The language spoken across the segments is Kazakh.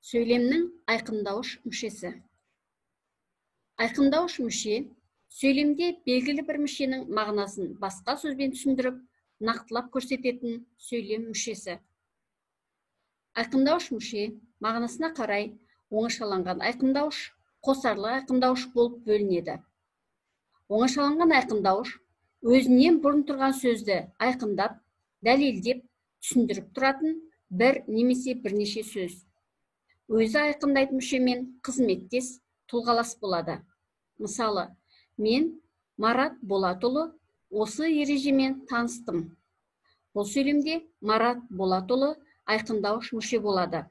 Сөйлемнің айқындауыш мүшесі. Айқындауыш мүше сөйлемде белгілі бір мүшенің мағынасын басқа сөзбен түсіндіріп, нақтылап көрсететін сөйлем мүшесі. Айқындауыш мүше мағынасына қарай оңашаланған айқындауыш, қосарлы айқындауыш болып бөлінеді. Оңашаланған айқындауыш өзінен бұрын тұрған сөзді айқындап, дәлелдеп, түсіндіріп тұратын бір немесе бірнеше сөз. Өзі айқындайтын мүшемен қызметтес, тұлғалас болады. Мысалы, мен Марат Болатұлы осы ережемен таныстым. Бұл сөйлемде Марат Болатұлы айқындауыш мүше болады.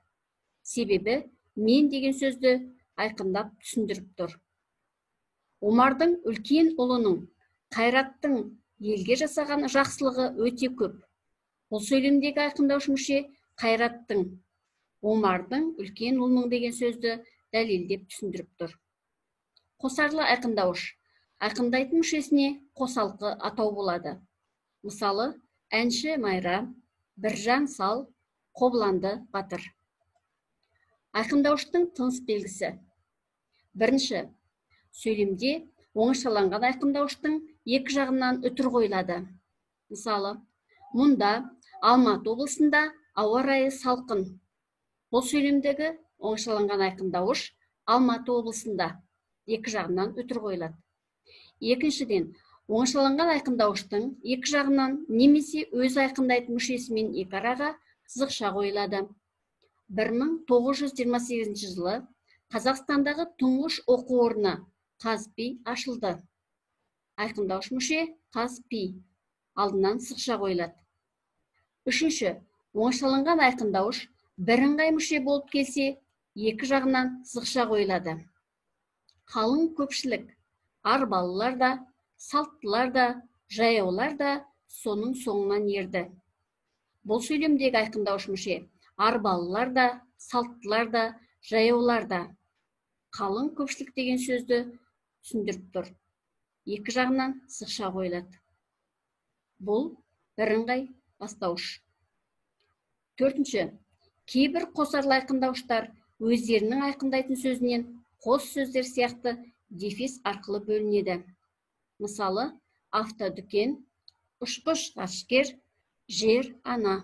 Себебі мен деген сөзді айқындап түсіндіріп тұр. Омардың үлкен ұлының, Қайраттың елге жасаған жақсылығы өте көп. Бұл сөйлемдегі айқындауыш мүше Қайраттың, Омардың үлкен ұлының деген сөзді дәлелдеп түсіндіріп тұр. Қосарлы айқындауыш айқындайтын мүшесіне қосалқы атау болады. Мысалы, әнші Майра, Біржан сал, Қобыланды батыр. Айқындауыштың тыныс белгісі. Бірінші, сөйлемде оңашаланған айқындауыштың екі жағынан үтір қойылады. Мысалы, мұнда Алматы облысында ауа райы салқын. Бұл сөйлемдегі оңашаланған айқындауыш Алматы облысында екі жағынан үтір қойылады. Екіншіден, оңашаланған айқындауыштың екі жағынан немесе өз айқындайтын мүшесімен екі араға сызықша қойылады. 1928 жылы Қазақстандағы тұңғыш оқу орны ҚазПИ ашылды. Айқындауыш мүше ҚазПИ алдынан сызықша қойылады. Үшінші, оңашаланған айқындауыш бірыңғай мүше болып келсе, екі жағынан сызықша қойылады. Қалың көпшілік, арбалылар да, салттылар да, жаяулар да соның соңынан ерді. Бұл сөйлемдегі айқындауыш мүше арбалылар да, салттылар да, жаяулар да. Қалың көпшілік деген сөзді түсіндіріп тұр. Екі жағынан сызықша қойылады. Бұл бірыңғай бастауыш. Төртінші, кейбір қосарлы айқындауыштар өздерінің айқындайтын сөзінен қос сөздер сияқты дефис арқылы бөлінеді. Мысалы, автодүкен, ұшқыш ғарышкер, жер ана.